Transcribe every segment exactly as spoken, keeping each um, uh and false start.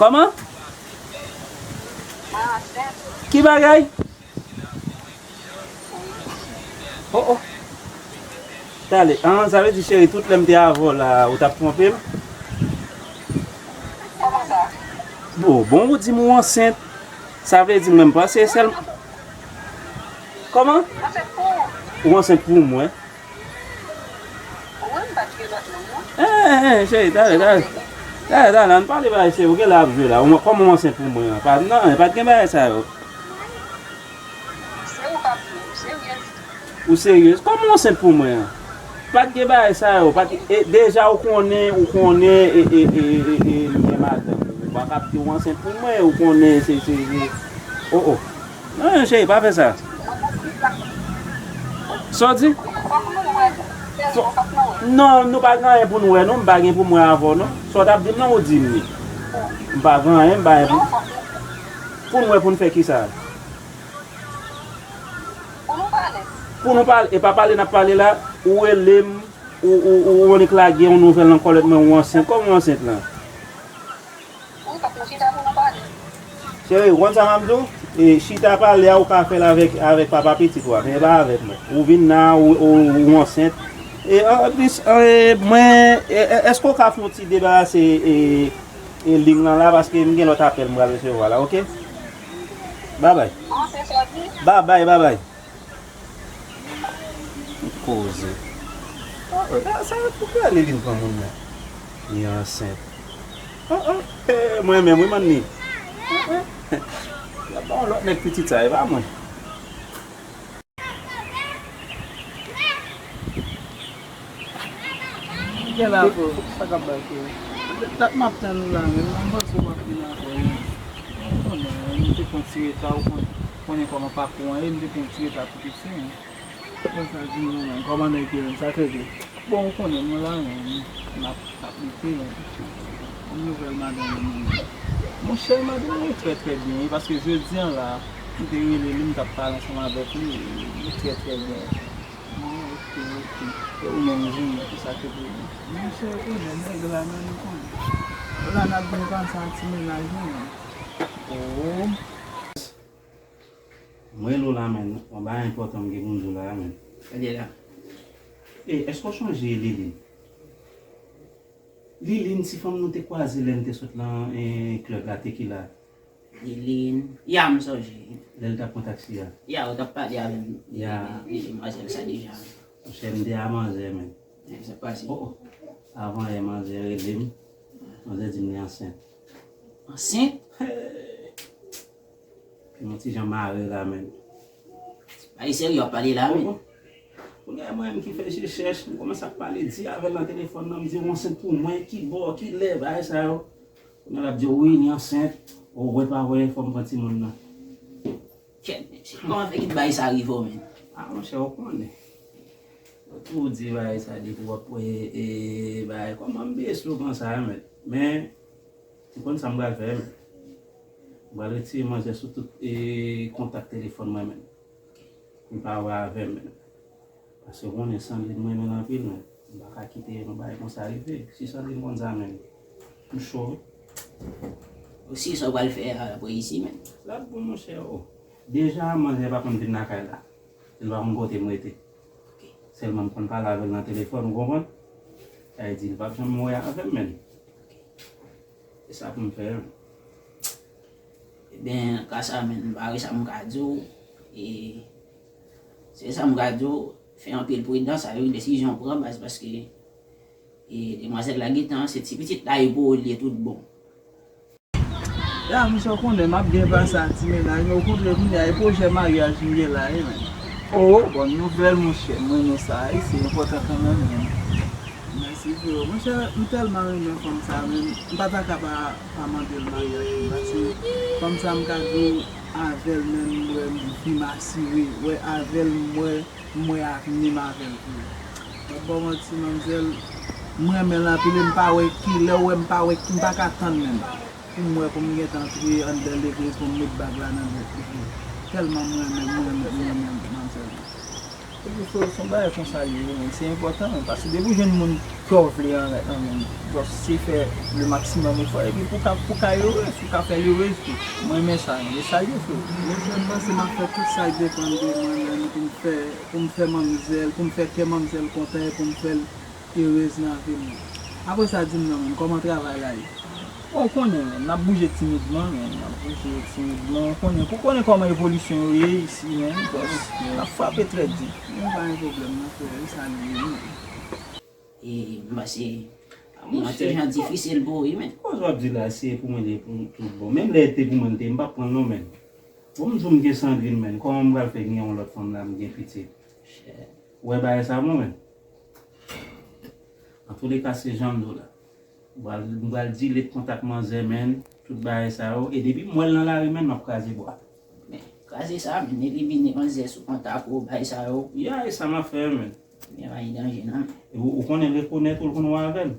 Kòman? Ki bagay? Oh, oh. Tale, an, sa vle di, cheri, tout lè m te avè w la, ou t ap twonpe m? Bon, bon, ou di m ou ansent. Sa vle di, mwen, m panse sèl. Kòman? Ou ansent pou mwen? Wi, m pa t gen lòt moun, non. Eh, eh, eh, cheri, tale, tale. Tale, tale, ann pale bagay serye. Ou genlè ap jwe la. Ou, kòman ou ansent pou mwen an? Pa, non, pa t gen bagay sa yo. Se ou k ap jwe, ou serye? Ou serye? Kòman ou ansent pou mwen an? Pa t gen bagay sa yo. Pa t, e, deja ou konnen, ou konnen, e, e, e, e, e, m gen madanm. Ou pa ka ap di ou ansent pou mwen, ou konnen, se, se, se. Oh, oh. Non, cheri, pa fè sa. Sa w di? Fò-, non, nou pa gen anyen pou n wè, non. M pa gen pou m wè avè w, non. Sa w t ap di m nan, ou di m li. M pa gen anyen, m pa gen pou, pou n wè, pou n fè kisa? Pou nou pale. Pou nou pale, e pa pale n ap pale la, ou rele m, ou, ou, ou, ou annik lage yon nouvèl nan kòlèt mwen, ou ansent. Kòman ou ansent lan? Wi, fòk nou chita pou nou pale. Cheri, ou konn sa m ap di w? E, chita pale a, ou ka fè l avèk, avèk papa pitit ou a, men e pa avèk mwen. Ou vin la, ou, ou, ou ansent. E, an, anplis, e, mwen, e, e, èske ou ka fè yon ti debarase, e, e, liy lan la, paske m gen lòt apèl m pral resevwa la, oke? Babay. Babay, babay. Koze. Sa, sa, poukisa Liline pran moun nan? Li ansent. Oh, oh, eh, mwen menm, wi, manmi. Oh, oh. Y ap ba yon lòt nèg pitit sa, e pa mwen. Gen la, bro. Sa k ap bay, bro? Dat m ap tann ou la, men m panse w p ap vin ankò, non. Ou konnen, m te pran ti reta, ou konn-, konnen kòman pakou an ye, m te pran ti reta pou piti, men. Bon, sa di nou, men, kòman nèg yo menm, sa k rete? Bon, ou konnen, nou la, men, n ap, n ap lite, men. Yon nouvèl madanm ou menm? Monchè, madanm mwen trè, trè byen, wi, paske jodi a la, m te rele li, m t ap pale ansanm avèk li, li trè, trè byen. Ah, ok, ok. E ou menm, Junior, ki sa k rete ou? Monchè, ou menm, nèg la, men nou konnen. La, n ap vin panse a ti mennaj nou, men. Oh. Mwen rele w la, men, yon bagay enpòtan m gen pou m di w la, men. Gade la. E, èske w sonje Liline? Liline, ti fanm nou te kwaze lè n te sot lan, eh, klèb la, Tequila. Liline. Ya, m sonje. Lè l t ap pran taksi a. Ya, ou t ap pale avè m. Ya. De, de, de demwazèl sa deja. Monchè, m te a manzè, men. Sa k pase? Oh, oh. Avan yè, manzè rele m. Manzè di m li ansent. Ansent? Hey. Yon ti jan mare la, men. Bagay serye w ap pale la, men. Kounye a, mwen menm ki fè je chèch, m kòmanse ap pale, di avè l nan telefòn nan, m di, ou ansent pou mwen, ki bò, ki lè, bagay sa yo. Kounye a, l ap di, wi, li ansent, ou wè pa wè, fò m pran timoun nan. Kèt, mesye, kòman fè kit bagay sa rive w, men? A, monchè, ou konnen. Yo toujou di bagay sa depi w ap wè, e, bagay, kòman m bliye slogan sa a, men. Men, ou konn sa m pral fè, men. M pral retire manzè sou tout, e, kontak telefòn mwen, men. Pou l pa wè avè m, men. Paske ou konnen Sandrine m renmen l anpil, men. M pa ka kite yon bagay konsa rive. Si Sandrine konn sa, men, m cho, wi. Ou si sa w pral fè a, l ap reyisi, men. L ap bon, monchè, o. Deja, manzè pa konn vin lakay la. Li pa konn kote m rete. Ok. Sèlman m konn pale avè l nan telefòn, ou konprann? Sa vle di, li p ap janm wè avè m, menm. Ok. Se sa pou m fè, menm. Ebyen, ka sa, menm, m pa gen sa m ka di w. E, se sa m ka di w, fè anpil pridans avèk desizyon w pran, baz, paske, e, demwazèl la gentan, se ti pitit la, e pou ou li ye tout bon. Ya, monchè, ou konnen m ap byen pase ak ti mennaj, men okontrè, kounye a, e pwojè maryaj m gen la, wi, men. O, bòn nouvèl, monchè, m renmen sa, wi, se enpòtan kanmenm, men. Mèsi, freo. Monchè, m tèlman renmen fanm sa, men m pa ta ka pa, pa mande l maryaj, men, paske fanm sa, m ka di w, avè l menm, m wè m vi m asire, wè, avè l, m wè, m wè avni m avè l, freo. M ap ba w manti, manmzèl, m renmen l anpil, e m pa wè kilè, ou wè, m pa wè, m pa ka tann menm. Pou m wè, pou m gentan antre anndan legliz, pou m met bag la nan dwèt li. Tèlman m renmen, m renmen, m renmen manzèl la. Se yon bagay konsa li ye, men se enpòtan, men, paske depi w jwenn moun ke w vle an, an, men, just se fè le maximum efò, epi pou ka, pou ka erez, ou ka fè l erez tou. Mwen renmen sa, men, e sa l ye, freo. Mwen, mwen panse m ap fè tout sa k depann de mwen menm pou m fè, pou m fè manmzèl, pou m fè kè manmzèl kontan e pou m fè l erez nan vi m. Apre sa, di m non, men, kòman travay la ye? Bon, ou konnen, men, n ap bouje timidman, men, n ap bouje timidman, ou konnen, ou konnen kòman evolisyon yo ye isi, men, just, n ap frape trè di. Men pa gen pwoblèm, non, frè, e sa li ye, men. E, m panse, ap yon ti jan difisil pou ou, wi, men. Kòman w ap di la, se pou mwen li ye pou tout bon. Menm lè te pou mwen li te, m p ap pran l non, men. Bon, m di w m gen Sandrine, men. Kòman m pral fè gen yon lòt fanm la, m gen pitit? Ou wè bagay sa, mwen, men. Antouleka, se jan m di w la. M pral, m pral delete kontak manzè, men, tout bagay sa yo. E depi m wè l nan lari, men, m ap kraze bwa. Men, kraze sa, men, elimine manzè sou kontak ou, bagay sa yo. Ya, e sa m ap fè, men. Men, pa gen danje, non. E ou, ou konnen rekonèt ou, l konn wè avè l.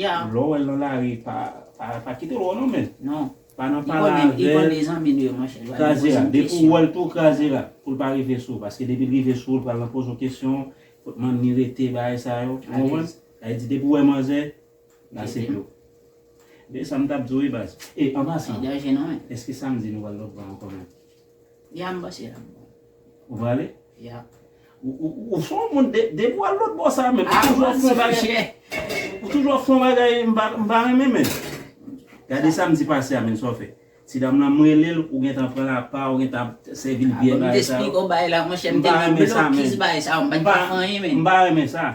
Ya. Lè w wè l nan lari, pa, pa, pa kite l wè w, non, men. Non. Pa nan pale avè l. Li konnen, li konnen zanmi nou yo, monchè. Li pa vin poze m kesyon. Kraze rad. Depi w wè l tou, kraze rad. Pou l pa rive sou ou. Paske depi l rive sou ou, l pral nan poze w kesyon. Kot manmi rete, bagay sa yo. Ou konprann? Sa vle di, depi w wè manzè, la se plo. Men sa m t ap di w, wi, baz. E, an pasan, èske samdi nou pral lòtbò ankò, men? Ya, m panse l ap bon. Ou prale? Ya. Ou, ou, ou se yon moun, de, depi w al lòtbò sa, men, ou toujou ap fè yon bagay. Ou toujou ap fè yon bagay, m pa, m pa renmen, men. Gade samdi pase a, men, sa w fè. Ti dam lan, m rele l, ou gentan pran l apa, ou gentan sèvi l byè, bagay sa yo. M te esplike w bagay la, monchè, m te nan blokis bagay sa yo, m pa t ka fè anyen, men. M pa renmen sa.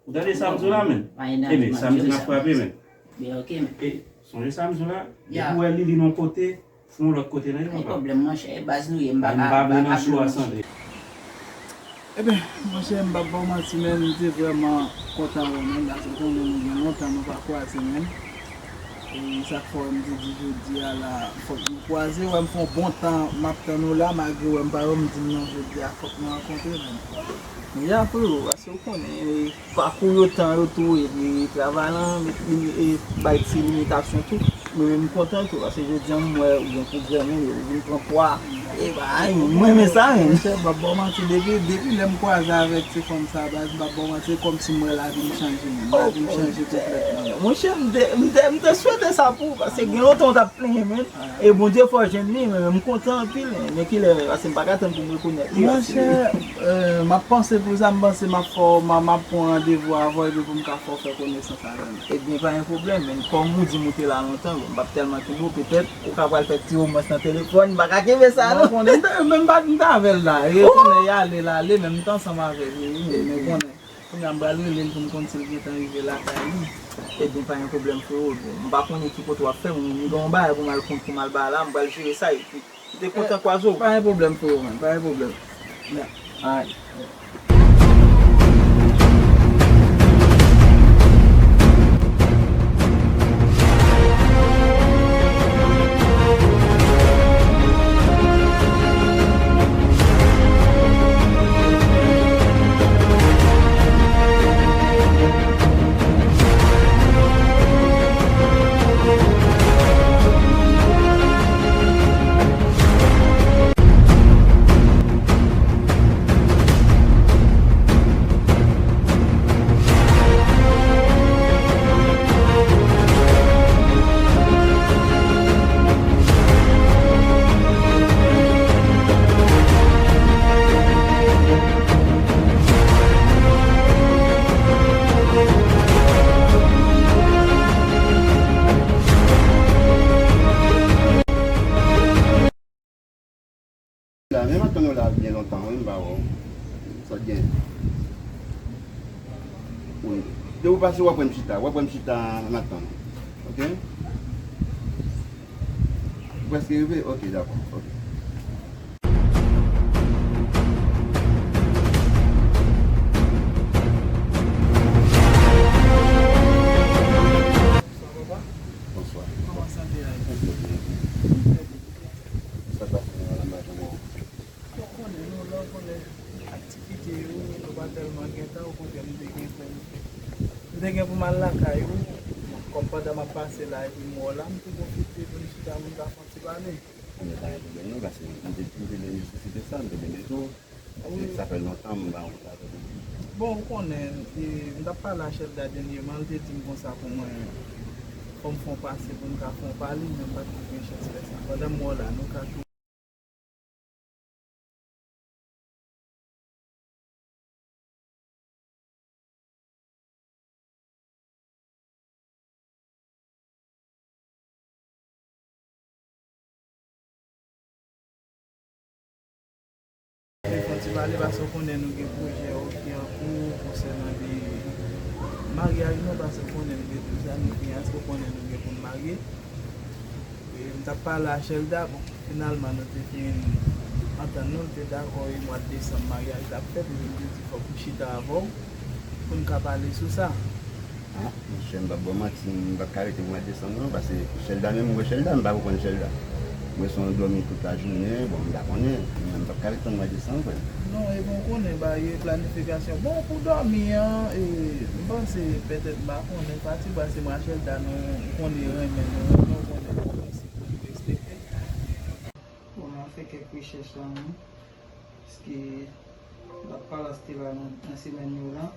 Ou tande sa m di w la, men? Ebyen, samdi n ap frape, men. Ebyen, ok, men. E, sonje sa m di w la, depi w wè Lili nan yon kote, fè yon lòt kote nan li, papa. Pa gen pwoblèm, monchè, e baz nou ye, m pa ka, m pa ka vle, monchè. Ebyen, monchè, m p ap ba w manti, men, m te vrèman kontan wè w, men, paske w konnen nou gen lontan nou pa kwaze, men. E sa k fè m te di jodi a la, fòk nou kwaze, wè m fè yon bon tan, m ap tann ou la, malgre wè m pa wè w, m di m non, jodi a, fòk nou rankontre, men. Men ya, frero, paske w konnen, e, pakou yo, tan yo tou, epi travay lan, e, e, bay ti limitasyon tou. Mwen menm m kontan tou, paske jodi a m wè ou gen pwogrè, men ou vin pran pwa. E bay, mwen renmen sa, men. Monchè, m p ap ba w manti, depi, depi lè m kwaze avèk ti fanm sa, baz, m p ap ba w manti, se kòmsi m wè lavi m chanje, men. Lavi m chanje konplètman. Monchè, m te, m te, m te swete sa pou ou, paske gen lontan w t ap plenyen, men. E Bondye fè w jwenn li, men, men m kontan anpil, men kilè, paske m pa ka tann pou m rekonèt li, paske... Monchè, e, m ap panse pou sa, m panse m ap fè w, m a, m ap pran randevou avè w, epi pou m ka fè w fè konesans avè l. Ebyen, pa gen pwoblèm, men kòm ou di m ou te la lontan, bon, m p ap tèlman kenbe w, petèt, ou ka pral fè ti womans nan telefòn, m pa ka kenbe sa, non. Mwen konnen, men m pa, m t avè l la, e konnen y ale, l ale, men m t ansanm avè l, wi, wi, men konnen. Kounye a m pral rele l pou m konn si l gentan rive lakay li. Ebyen, pa gen pwoblèm, frero. M pa konnen ki kote w ap fè, m gen yon bagay pou m al kont, pou m al ba la, m pral jere sa, epi m te kontan kwaze w. Pa gen pwoblèm, frero, man, pa gen pwoblèm. Alright. La, men m ap tann ou la byen lontan, wi, m pa wè w. Sa w gen? Wi. Depi w pase, w ap wè m chita, w ap wè m chita, m ap tann ou. Ok? Ou prèske rive? Ok, dakò. Ok. Bonswa, papa. Bonswa. Kòman sante a ye? Trè byen, trè byen. Trè byen. Sa k pase nan la maten an? Ou konnen, nou la, ou konnen aktivite yo, nou pa tèlman gen tan, okontrè, m te gen pou m, m te gen pou m al lakay ou. Bon, kòm pandan m ap pase la, epi m wè w la, m tou pwofite pou m chita, pou m ka fè yon ti pale. Ebyen, pa gen pwoblèm non, paske m te, m te nan nesesite sa, m te vin di tou. Paske sa fè lontan m pa wè w avèk ou. Bon, ou konnen, e, m t ap pale a Chèlda dènyèman, l te di m konsa pou mwen, fò m fè yon pase pou m ka fè yon pale, men m pa t gen chans fè sa. Pandan m wè w la, nou ka tou. Fè yon ti pale, paske w konnen nou gen pwojè, ok, an kou konsènan de maryaj nou, paske w konnen nou gen douz ane fiyanse, w konnen nou gen pou n marye. E, m t ap pale a Chèlda, bon, finalman, nou te fin antann nou, l te dakò, e mwa desanm maryaj la ap fèt, epi m te di fòk m chita avè w pou n ka pale sou sa. Ah, monchè, m p ap ba w manti, m p ap ka rete mwa desanm non, paske Chèlda menm, m wè Chèlda, m pa konprann Chèlda. M wè se yon dòmi tout lajounen, bon, m pa konnen, men m p ap ka rete mwa desanm, frè. Non, e bon, konnen, ba, e planifikasyon. Bon, pou dòmi an, e, m panse, petèt, m pa konnen, pati, paske mwen a Chèlda, nou konnen renmen, nou renmen, w konnen, gen prensip pou n respekte. Bon, m ap fè kèk rechèch la menm, paske m t ap pale a Stella nan, nan semèn yo la.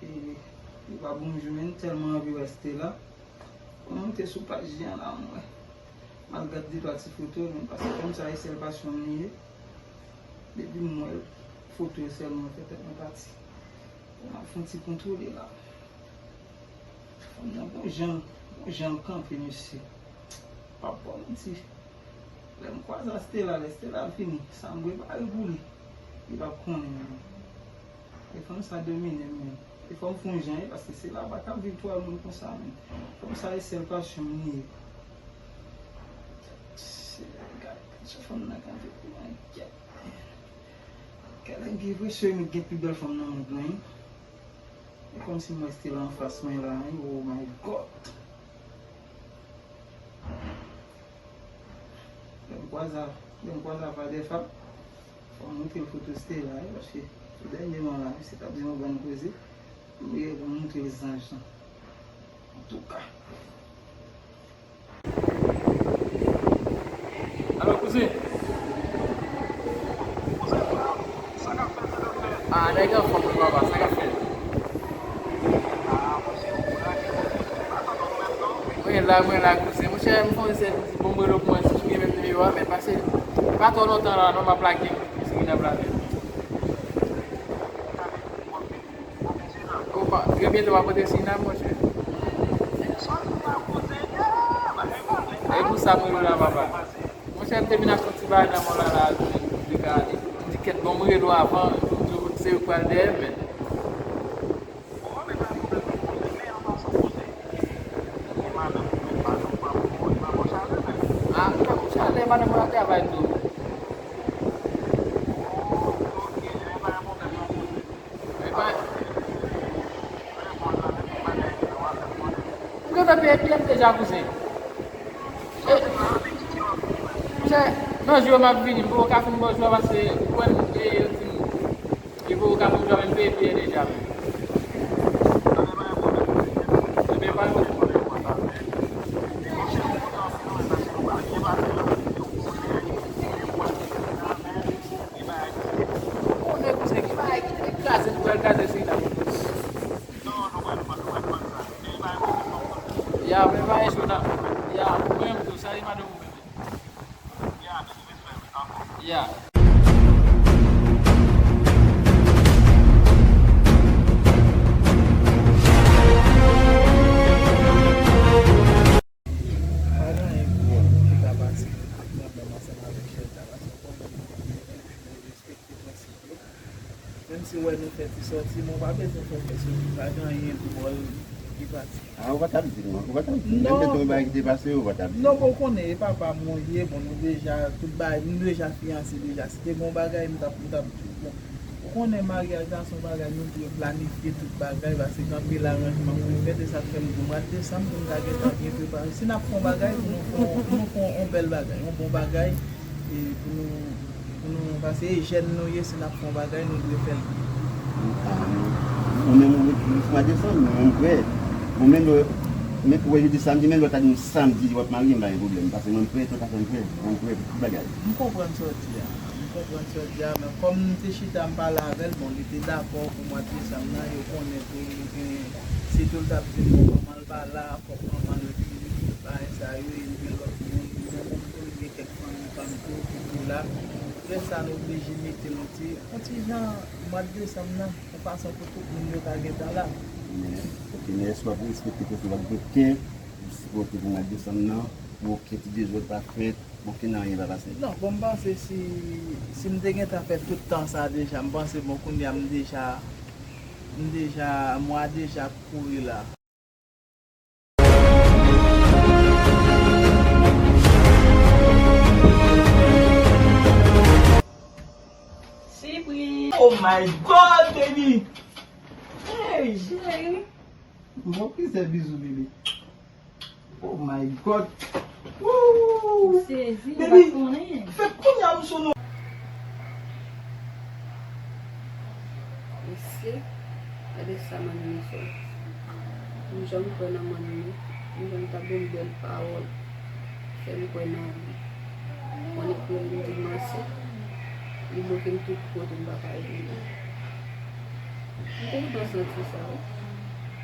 E, li pa bon jou, men m tèlman anvi wè Stella. Mwen monte sou paj li an la, mwen. M al gad de twa ti foto, men paske kòm sa e sèl pasyon m li ye. Depi m wè l, foto yo sèlman fè tèt mwen pati. Bon, m ap fè yon ti kontwole la. Fanm nan gon jan, gon jan l kanpe, mesye. Pa p ba w manti. Lè m kwaze a Stella, lè Stella vini, sa m prepare pou li, li p ap konnen menm. E fanm sa domine m menm. E fò m fè yon jan, paske Stella pa ka viv twò moun konsa menm. Fanm sa e sèl pasyon m li ye. Se, gad, se fanm nan kanpe pou mwen, kèt. Kèlè gen presyon, men gen pi bèl fanm nan mond lan, wi. E kòmsi m wè Stella anfas mwen la, wi. Oh my God. Lè m kwaze a, lè m kwaze a Padre Fab, fò m montre l foto Stella, wi, paske tou dènyèman la, misye t ap di m yon bann koze, m rele pou m montre l zanj lan. Antouka. Alo, kouzen. Ah, nèg anfòm wi papa, sa k ap fèt? Mwen la, mwen la, kouzen. Monchè, m fè yon esèy pou m rele w pou mwen si w gen menm nimewo a, men pase pa twò lontan la, non, m ap lage m, si gen ap lage m. Opa, trè byento w ap rantre Sirinam, monchè. E pou sa mwen la, papa. Monchè, m te vin achte yon ti bagay nan mall la, la, li ka, li di kèt bon, mwen rele w avan, ou di se ou k pral dèyè m, men. Ah, monchè, madanm mwen ap travay tou. M gentan peye biyè m deja, kouzen. E, monchè, nan jou yo m ap vini, m poko ka fin ba w jou a paske ou kwè m, e, yo di m, yo poko ka fin jou a, men m peye biyè deja, men. Ebyen, pa gen pwoblèm. Konnen kouzen ki bagay ki te kraze, nou pral kraze Sirinam. Ya, men bagay cho nan. Ya, ou menm tou, salye madanm ou menm. Ya. Pa gen anyen ki ka pase ak pwoblèm ansanm avèk Chèlda, paske w konnen nou respekte prensip yo. Menm si w wè nou fè ti sòti, men w pa bezwen fè w fè sòti, pa gen anyen dwòl ki pase. Ah, ou pa t ap di m, ou pa t ap di m. Menm si te yon bagay ki te pase, ou pa t ap di m. Non, bon, ou konnen, e papa m ou ye, bon, nou deja, tout bagay, nou deja fiyanse deja. Si te gen yon bagay, m t ap, m t ap di w, bon. Ou konnen maryaj la se yon bagay nou dwe planifye tout bagay, paske gen anpil aranjman pou nou fè, se sa k fè m di w mwa desanm pou n ta gentan byen prepare. Si n ap fè yon bagay, pou nou fè yon, pou nou fè yon bèl bagay, yon bon bagay, e pou nou, pou nou, paske e jèn nou ye, si n ap fè yon bagay, nou dwe fè l byen. Ou menm ou jis mwa desanm, mwen m prè. Ou menm, men pou jodi samdi, menm lè w ta di m samdi w ap marye, m pa gen pwoblèm, paske mwen m prè, tout afè m prè, mwen m prè pou tout bagay. M konprann sa w di a. Konprann sa w di a, men kòm m te chita m pale avè l, bon, li te dakò pou mwa desanm nan, yo konnen tou, li gen, sitou l t ap di m, bon, manman l pa la, fòk manman l vini, bagay sa yo, e l gen lòt moun, li gen moun tou, li gen kèk fanmi pa m tou ki tou la. Lè sa, nou oblije mete l yon ti, yon ti jan, mwa desanm nan, yon fason pou tout moun yo ka gentan la. Men, ok, men èske w ap respekte kote w ap gen kè, pou sipòte pou mwa desanm nan, pou okenn ti dezòd pa fèt, pou okenn anyen pa pase? Non, bon, m panse si, si m te gentan fè tout tan sa deja, m panse, bon, kounye a m deja, m deja, mwa deja kouri la. Sipriz! Oh my God, baby! Hey, cheri! Bon, plizyè bizou, baby. Oh my God! Woo! Sezi, m pa konnen. Fèt kounye a m sou nou. Mesye, gade sa m ap di nou fè. M janm kwè nan manmi, m janm t ap bon bèl pawòl, fè m kwè nan li. Mwen li pou li di m anse, li bloke m tout kote m pa ka jwenn li. M te gentan santi sa wi.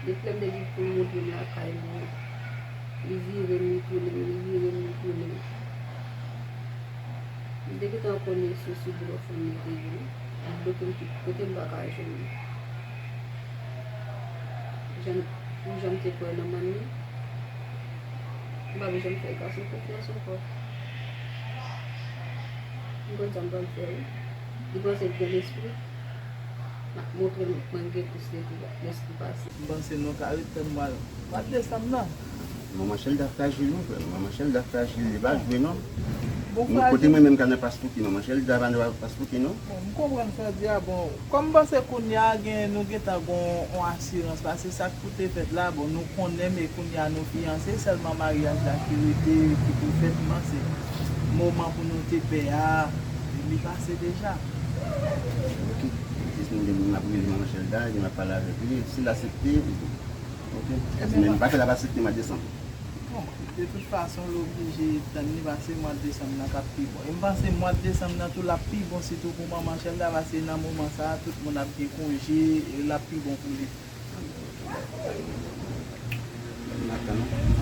Depi lè m te di pou l montre m lakay mwen, li vire m, li tounen m, li vire m, li tounen m. M te gentan konnen se sou blòf mwen li te ye. Li bloke m tout kote m pa ka jwenn li. Jan, pou jan m te kwè nan manmi, m pa vle janm fè gason konfyans ankò. M konn sa m pral fè wi. Li panse l gen lespri. M ap montre l mwen gen plis lespri, lespri pase. M panse nou ka ret tann mwa, mwa desanm nan. Manman Chelda frajil wi frè m. Manman Chelda frajil, li pa jwe non. Bon, nou kote frajil. Mwen menm ka nan paspouki, manman Chelda pa nan paspouki non. Bon, m konprann sa w di a. Bon, kòm m panse kounye a gen, nou gentan gon on asirans, paske sa k pou te fèt la, bon, nou konnen, men kounye a nou fiyanse, sèlman maryaj la ki rete, ki pou fèt, m panse moman pou nou te pè a, li pase deja. Ok. Jis nou gen moun ap rele manman Chelda, gen ap pale avèk li, si l aksepte, ok. Ebyen, men m pa fè l ap aksepte mwa desanm. Bon, de tout fason, l oblije tann li, paske mwa desanm nan k ap pi bon. E m panse mwa desanm nan tou, l ap pi bon, sitou pou manman Chelda, paske nan moman sa a, tout moun ap gen konje, e l ap pi bon pou li.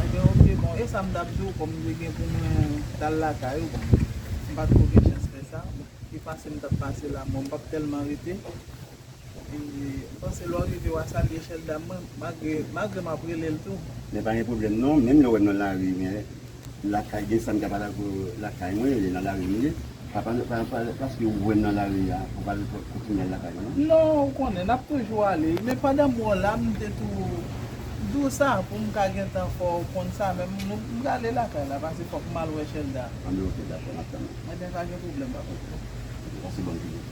Ebyen, ok, bon, e sa m t ap di w, kòm m te gen pou mwen t al lakay ou, bon, m pa t ko gen chans fè sa. Pi pase m t ap pase la, bon, m p ap tèlman rete. E, m panse lè w rive, w a salye Chelda mwen, malgre, malgre m ap rele l tou. Men pa gen pwoblèm non, menm lè w wè m nan lari, men lakay, gen sa m ka pale ak ou lakay mwen, e nan lari m ye. Pa, pa, pa, pa, paske w wè m nan lari a, pou w pa kontinye al lakay mwen non. Non, ou konnen, n ap toujou ale. Men pandan m wè w la, m te tou di w sa, pou m ka gentan fè w konn sa, men m, m prale lakay la, paske fòk m al wè Chelda. Anben, ok, dakò, m ap tann ou. Ebyen, pa gen pwoblèm, papa. Pase bòn jounen.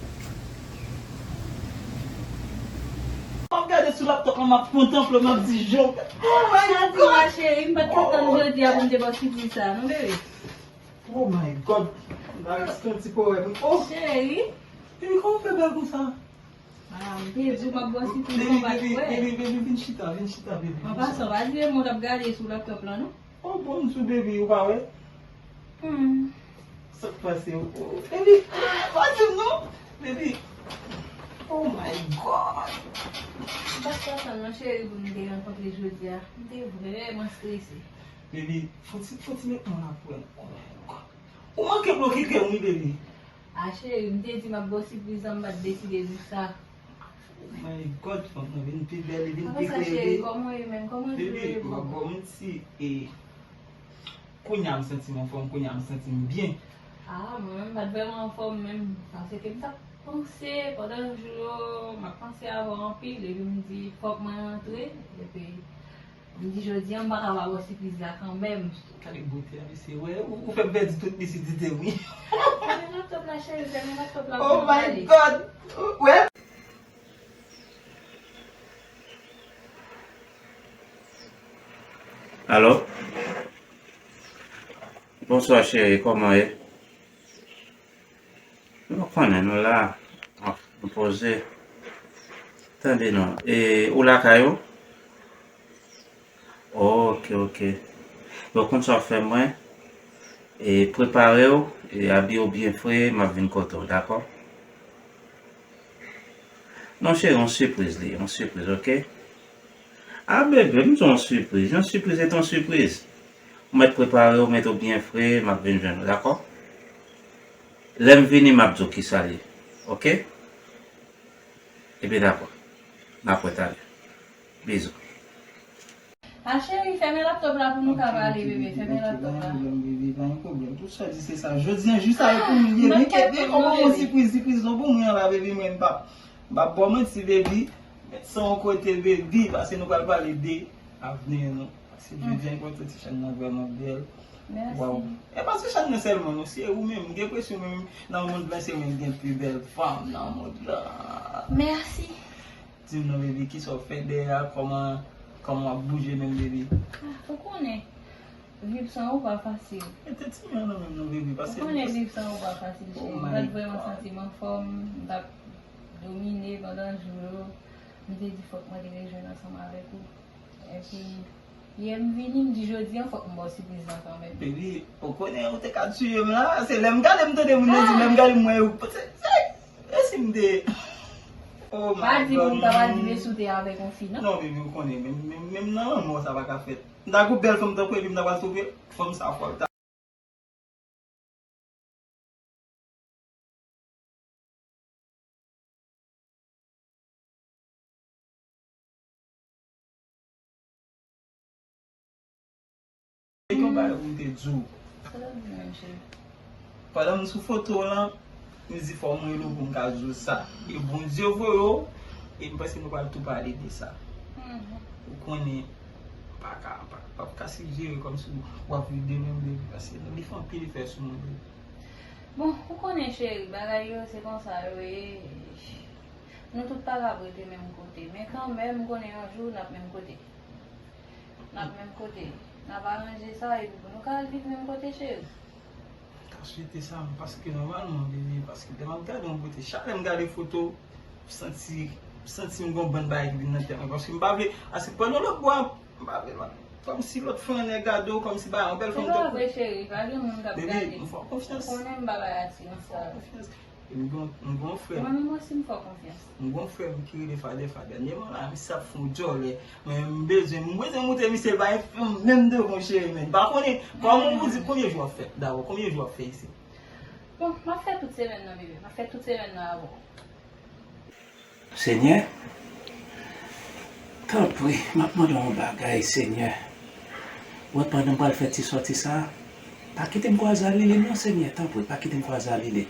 M ap gade sou laptop lan, m ap kontanple, m ap di, "Jovè." Oh my God! Cheri, m pa t ka tann jodi a pou m te ba w sipriz sa a, non, bebe. Oh my God! M ta rete yon ti powèm. Oh! Cheri! Baby, kòman w fè bèl konsa? Ah, m te di w m ap ba w sipriz, baby, baby, baby, baby, vin chita, vin chita, baby. An pasan, pa di m w t ap gade sou laptop lan, non? Oh, bon, m sou baby, ou pa wè? Hmm. Sa k pase, oh, oh. Baby, ah, pa di m non. Baby. Oh my God. M pa t ka tann non, cheri, pou m te rankontre jodi a. M te vrèman strese. Baby, fò ti, fò ti met mwen la pou wè. Oh my God. Ou manke bloke kè m wi, baby. A cheri, m te di m ap ba w sipriz lan, m pa t deside di w sa. Oh my God, fanm nan vin pi bèl, li vin pi klere. Kòman sa, cheri? Kòman w ye menm? Kòman w ye? Baby, w ap ba m ti, e, kounye a m santi m anfòm, kounye a m santi m byen. A, mwen menm, m pa t vrèman anfòm menm, paske m t ap panse pandan jou yo, m ap panse avè w anpil, epi m di, "Fòk mwen rantre," epi m di, "Jodi a, m pa ka pa ba w sipriz la kanmenm." Gade bote a, mesye, wè, ou, ou fè m pèdi tout lisidite m wi. Fèmen laptop la, cheri, fèmen laptop la. Oh my God! Wè. Alo? Bonswa, cheri, kòman w ye? Nou konnen nou la, nou poze. Tande non, e ou lakay ou? Ok, ok. Bon, konn sa w fè mwen? E prepare w, e abiye w byen fre, m ap vin kote w, dakò? Non, cheri, yon sipriz li, yon sipriz, oke? A, bebe, m di w yon sipriz, yon sipriz se yon sipriz. Ou mèt prepare w, mete w byen fre, m ap vin jwenn ou, dakò? Lè m vini, m ap di w kisa l ye, oke? Ebyen, dakò. N ap wè talè. Bizou. A, cheri, fèmen laptop la pou nou ka pale, bebe. Fèmen laptop la. Ok, pa gen pwoblèm, baby, pa gen pwoblèm. Tout sa di se sa. Jodi a, jis avèk ou m ye. Men kèt, men kòman yon sipriz, sipriz non pou mwen la, baby, mwen m p ap, m p ap ba w manti, baby. Met sa yon kote, baby, paske nou pral pale de avni nou. Paske jodi a, enpòtan ti chèn nan vrèman bèl. Mèsi. Waw. E pa ti chèn nan sèlman, non, se ou menm. M gen enpresyon menm nan mond lan, se mwen ki gen pi bèl fanm nan mond lan. Mèsi. Di m non, baby, kisa w fè dèyè a? Kòman, kòman w ap bouje menm, baby? Ah, ou konnen, viv san ou pa fasil. Mete ti men nan men m non, baby, paske... Ou konnen viv san ou pa fasil, cheri. M pa t vrèman santi m anfòm, m t ap domine pandan jou yo. M te di fòk mwen te rejwenn ansanm avèk ou. Epi, yè m vini, m di jodi a fòk m ba w sipriz la kanmenm. Baby, ou konnen ou te ka tiye m la. Se lè m gade m tande moun yo di, lè m gade m wè yo. Se, se, e si m te... Oh my God. Pa di pou m ta pral di mesye w te avèk yon fi, non? Non, baby, ou konnen, menm, menm, menm nan lanmò, sa pa ka fèt. M ta gen yon bèl fanm tankou epi m ta pral twonpe fanm sa fò l ta. Gen yon bagay pou m te di w. Sa w ap di menm, cheri? Pandan m sou foto w lan, m di fò mwen rele w pou m ka di w sa. E Bondye voye w, e m panse nou pral tou pale de sa. Mhm. Ou konnen, m pa ka, m pa, m p ap ka sijere kòmsi w ap viv de menm de vi, paske li fè anpil efè sou mwen vre. Bon, ou konnen, cheri, bagay yo se konsa yo ye. Nou tout pa kab rete menm kote, men kanmenm, m konnen yon jou n ap menm kote. N ap menm kote. N ap aranje sa epi pou nou ka al viv menm kote, cheri. M ta swete sa, paske nòmalman, bebe, paske lè m ap gade yon bote, chak lè m gade foto, m santi, m santi m gon bann bagay ki vin nan tèt mwen, paske m pa vle, paske pandan lòt bò a, m pa vle, kòmsi lòt fanm nèg gade w, kòmsi bagay, yon bèl fanm tankou. Se pa vre, cheri, pa gen moun k ap gade. Bebe, m fè w konfyans. Ou konnen m pa bay atirans sa yo. M fè w konfyans. M gon, m gon frè m. Mwen menm osi m fè w konfyans. M gon frè m ki rele Fadè. Fadè dènyèman la, misye ap fè yon djòlè. Mwen, m bezwen, m bezwen moute misye, l pa gen fanm menm devan w, cheri, men. M pa konnen kòman pou di konbyen jou w ap fè dabò, konbyen jou w ap fè isit. Bon, m ap fè tout semèn nan, bebe. M ap fè tout semèn nan avè w. Senyè, tanpri, m ap mande w yon bagay, Senyè. Wè, pandan m pral fè ti sòti sa a, pa kite m kwaze a Liline non, Senyè, tanpri, pa kite m kwaze a Liline.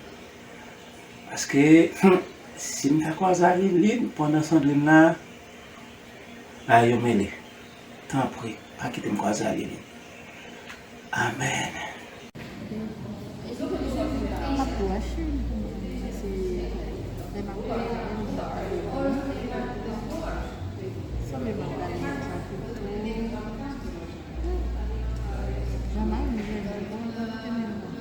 Paske, hmm, si m ta kwaze a Liline pandan Sandrine la, a yo mele. Tanpri, pa kite m kwaze a Liline. Amèn. M ap tou achte, se lè m ap gade, m ap gade, sanble m ap gade yon jan tou. Jan Mayi jwenn li, bon, li te menm bon.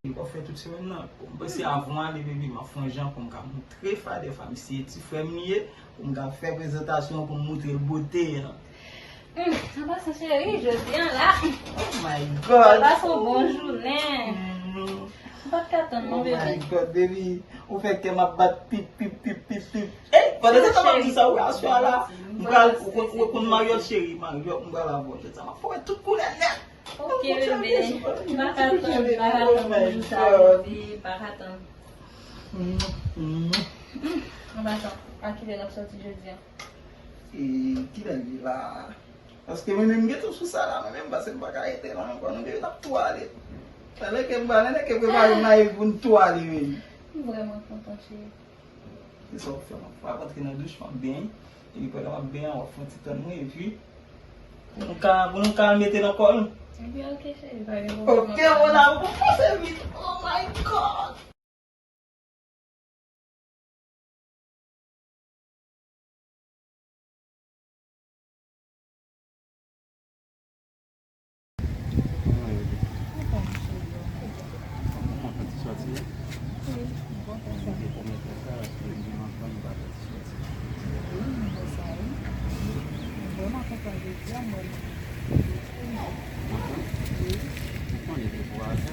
M ap fè tout semèn nan. M panse avan ale, baby, m ap fè yon jan pou m ka montre Fadè Fam, si se ti frè m li ye, pou m ka fè prezantasyon, pou m montre l bote an. Hmm, an pasan cheri, jodi a la. Oh my God. Pase yon bon jounen. Mm. M pa t ka tann non, baby. Oh my God, baby. Ou fè kè m ap bat pip, pip, pip, pip, pip. Ey, pandan se tan m ap di sa, wi, aswè a la, m pral, ou konn, ou konn Marriott, cheri, Marriott, m pral avè w. Jodi a, m ap fè w wè tout koulè nèt. Ok, bebe. M pa ka tann, m pa ka tann pou jou sa a rive, m pa ka tann. Mm, mm. Hmm, an pasan, a kilè n ap sòti jodi a? E kilè l ye la? Paske mwen menm m gentan sou sa la, mwen menm, paske m pa ka rete la ankò, non, bebe, n ap tou ale. Talè ke m pale, lè ke prepare m la, e pou n tou ale, bebe. M vrèman kontan, cheri. Se sa w ap fè, m ap antre nan douch, m ap benyen, epi pandan m ap benyen an, w ap fè yon ti tann mwen, epi pou nou ka, pou nou ka mete nan kò nou. Ebyen, ok, cheri, pa gen pwoblèm. Ok, mon amour, pase vit. Oh my God! Wi, m wè sa, wi. M vrèman kontan jodi a, m wè nou. Wi. Li dekouraje.